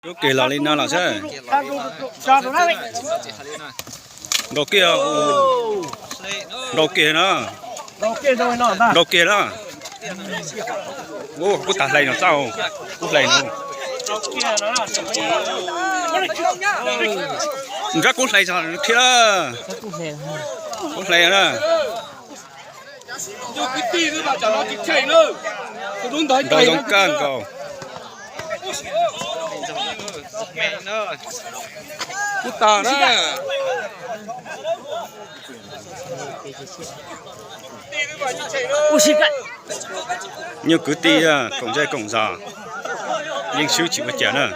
Lub kis los li no los xwb. Nrau kiag, nrau kiag na. Nrau kiag na. Ua kuv tag hlais no txaj, kuv hlais no. Nrab kuv hlais txog thiab. Kuv hlais na. Nrau zoo kawg nkaus. Kuv tag na. Nyuag kwv tij koom zej koom zos, yeej swb tsis ua cas na.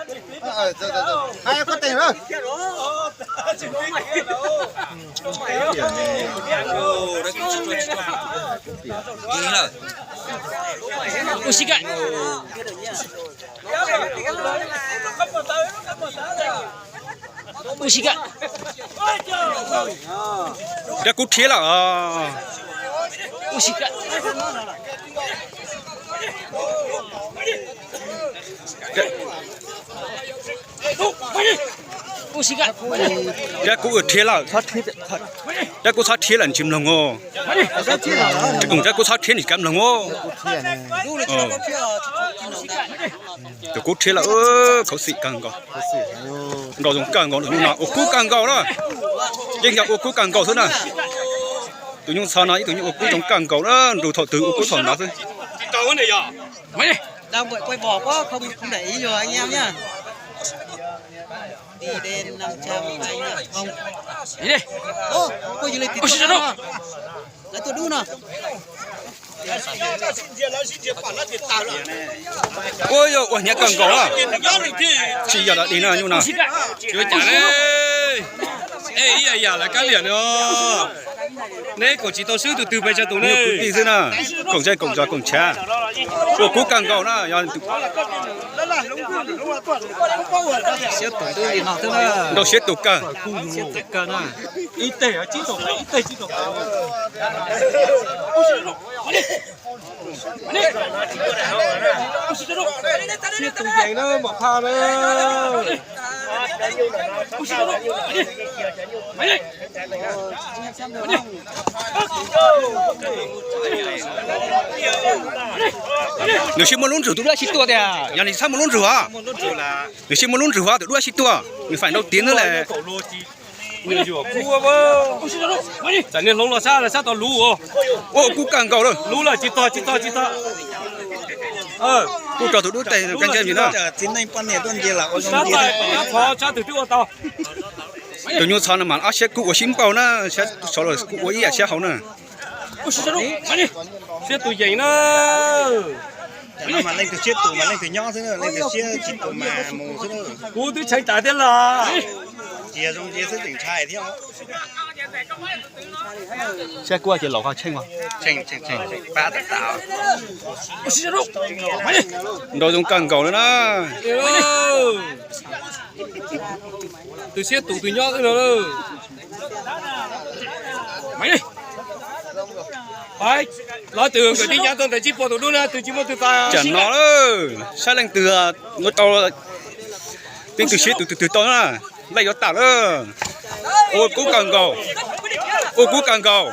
Nrab kuv rhiab lawm. Nrab kuv rhiab lawm. Nrab kuv txhob rhiab lawm tsis mloog os. Nrab kuv txhob rhiab nim kav mloog os. Tus kuv rhiab lawm, khuv xim kawg nkaus. Nrau zoo kawg nkaus, tus nyuj no ua kub kawg nkaus na. Yeej yog ua kub kawg nkaus xwb na. Tus nyuj txho no ib tug nyuj ua kub zoo kawg nkaus na, nrau thaum twg ua kub thaum ntawd xwb. Ua yog ua hnyav kawg nkaus na. Tsis yog lam dig no nyuj no. Ua cas ne? Ib yam yam lawv kab liam no. Neb kom tsis tau swb tus twg pes tsawg tus ne. Kwv tij xwb na, koom zej koom zos koom tshav. Ua kub kawg nkaus na, yog nrau siab tus kawg. Siab tus yees na, mom phaj na. Nws sib muaj lub ntsws tus dub sib tuaj tiag, yog nws txhob muaj lub ntsws os. Nws sib muaj lub ntsws os tus dub sib tuaj, nws faim nrau tiav ntawd lawm. Tsam niag hloov los sab, sab tau luv. Ua kub kawg nkaus lawm. Luv lawm, tsis tog, tsis tog, tsis tog. Kuj rau tus dub tes kab ntsej vim na. Sab tog, sab tog, sab twg twb ua tau. Tus nyuj txho no mas ob siab kub ua sib npaug na, sab saud los kuj ua ib yam siab hauv na. Siab tus yees na. Mas leej twg siab tus mas leej twg nyob xwb, leej twg siab tsis tus mas mus xwb. Kuv twb tshee tas thiab los. Cia zoo cia xwb tseem ntshai thiab. Siab kub ces laus qhov tsheej mas. Pab tau tas. Nrau zoo kawg nkaus li na. Tus siab tus twg nyob xwb no. Los tus kwv tij nyob tuaj ntawd tsis pom tus dub na, tus tsis muaj tus tas. Tsam no saib leej twg ua tau, leej twg siab tus twg tau na, lej yuav tas lawm. Ua kub kawg nkaus, ua kub kawg nkaus.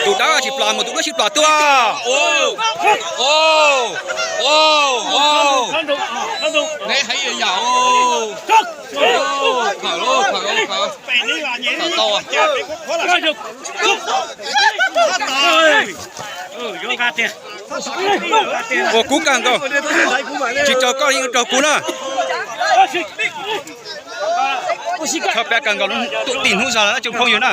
Tus dawb tsis plas mus tus dawb tsis plas tuaj. Neb heev yam yam. Ua kub kawg nkaus, tsis raug koj yeej raug kuv na. Txhob pab kawg nkaus, tuaj tim hnub zog lawm tsoom phooj ywg na.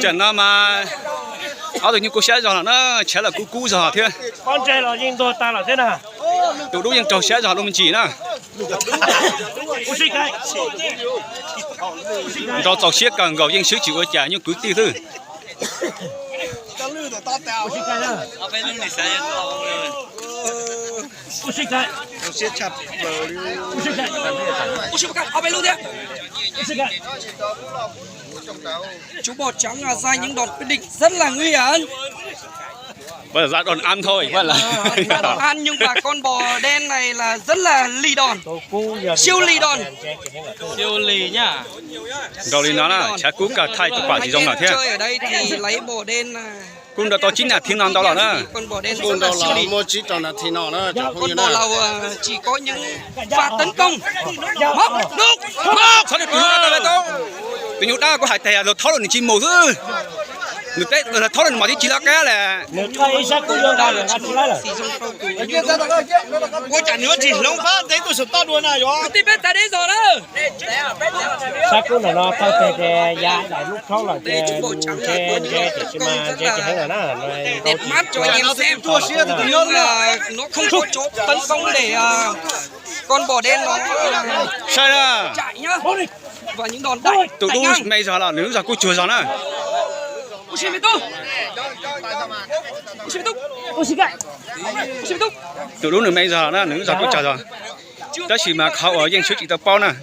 Tsam no mas ob tug nyuj kuj siab zog lawm na, tshav lawm kuj kub zog thiab. Tus dub yeej raug siab zog dua me ntsis na. Nrau txaus siab kawg nkaus yeej swb tsis ua cas nyuj kwv tij xwb. Chú bò trắng là ra những đòn quyết định rất là nguy hiểm. Vẫn là ra đòn ăn thôi, vẫn là Ra đòn ăn nhưng mà con bò đen này là rất là ly đòn. Siêu ly đòn. Siêu ly nhá. Nrau li no na, tshav kub kawg thaij tus pam tsis zoo lawm thiab. Chơi ở đây thì lấy bò đen là Kuj nrau tau tsib nas this no ntau lawm na. Kuj nrau los muaj tsib rau nas this no na. Con bò Lào, ờ, chỉ có những pha tấn công. Hop, đúc, hop. Txhob tus nyuj dab tau, tus nyuj dab kuv hais tias los thaub los nws tsis mus xwb. Nws teb los thaub los nws mam tib tsis loj qab lawm. Ua cas nws tsis hloov qab ntev tuaj saum toj dua na yom. Kwv tij peb tas deb zog na. Sab kub ntawm no thaij tias ya daim lub thaub lawm ces ntshe ntshe tiam sis mas ntshe tsis heev lawm na. Đẹp mắt cho anh em xem. Nhưng mà nó không có chỗ tấn công để, à, con bò đen nó Sai na. Chạy nhá. Và những đòn đẩy, Tus đẩy dub ngang. Me zog los nws lub zog kuj cuag zog na. Tus dub nws me zog na, nws lub zog kuj cuag zog. Tab sis mas qhov uas yeej swb tsis tau paub na.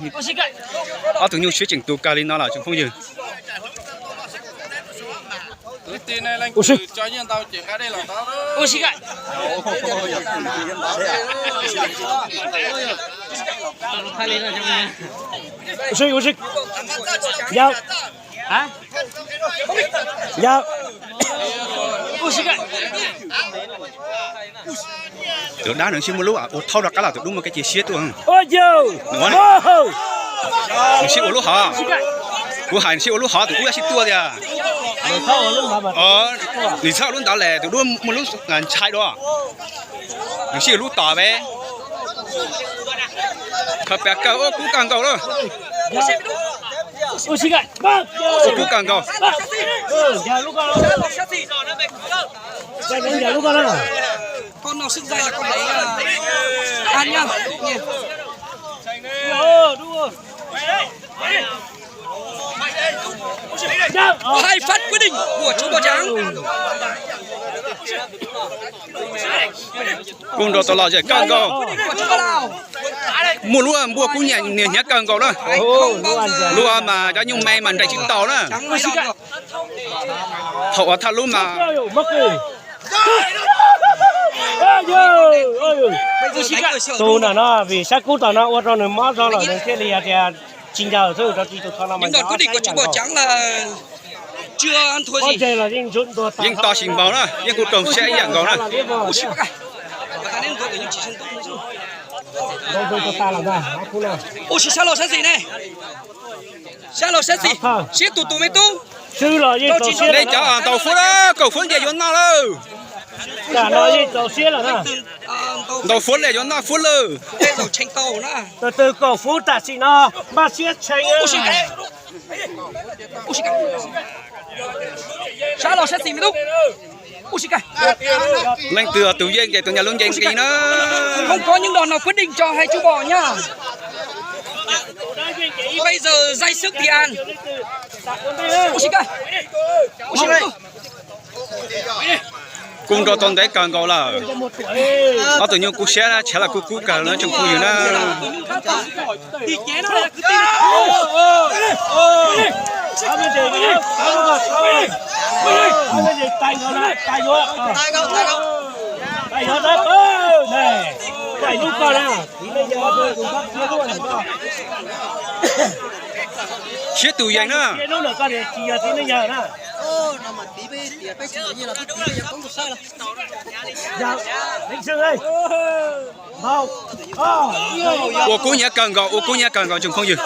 Ob tug nyuj siab tseem tus kawg li no lawm tsoom phooj ywg. Tus dab nws siab muaj lub ua thaub rov qab los, tus dub muaj kev cia siab tuaj. Nws siab ua lub hov. Kuv hais nws siab ua lub hov, tus dub sib tuaj tiag. Nws txhob ua lub ntawd lawm, tus dub muaj lub ntshai dua. Nws siab ua lub tom peb. Khaws pes kawg, ua kub kawg nkaus lawm. Ua kub kawg nkaus. Hai phát quyết định của chú Bảo Trắng. Kuj nrau tau los zem kawg nkaus. Muaj lub npua kub niag hnyav kawg nkaus na. Lub mas cov nyuj me mas nres tsis tau na. Thaum uas thaj lub mas Tus ntawm no vim sab kub tom no ua rau nws mob zog lawm nws thiaj li hais tias tsis ncaws xwb, rau tsis tus tho no mas ncaws ob sab ib yam nkaus. Yeej to sis npaug na, yeej kuj raug siab ib yam nkaus na. Nej cov ntaus fuab, kaum fuab nce yuav noj lawm. Ntaus fuab li yuav noj fuab lawm. Tus twg kaum fuab tam sim no npaj siab tshee. Leej twg tus yeej ces tus nyuag lub nce nqis na. Không có những đòn nào quyết định cho hai chú bò nhá. Bây giờ dây sức thì ăn. Kuj nrau tau ntev kawg nkaus lawm. Ob tug nyuj kub siab tshav los kuj kub kawg na tsoom phooj ywg na. Siab tus yees na. Ua kub hnyav kawg nkaus, ua kub hnyav kawg nkaus tsoom phooj ywg.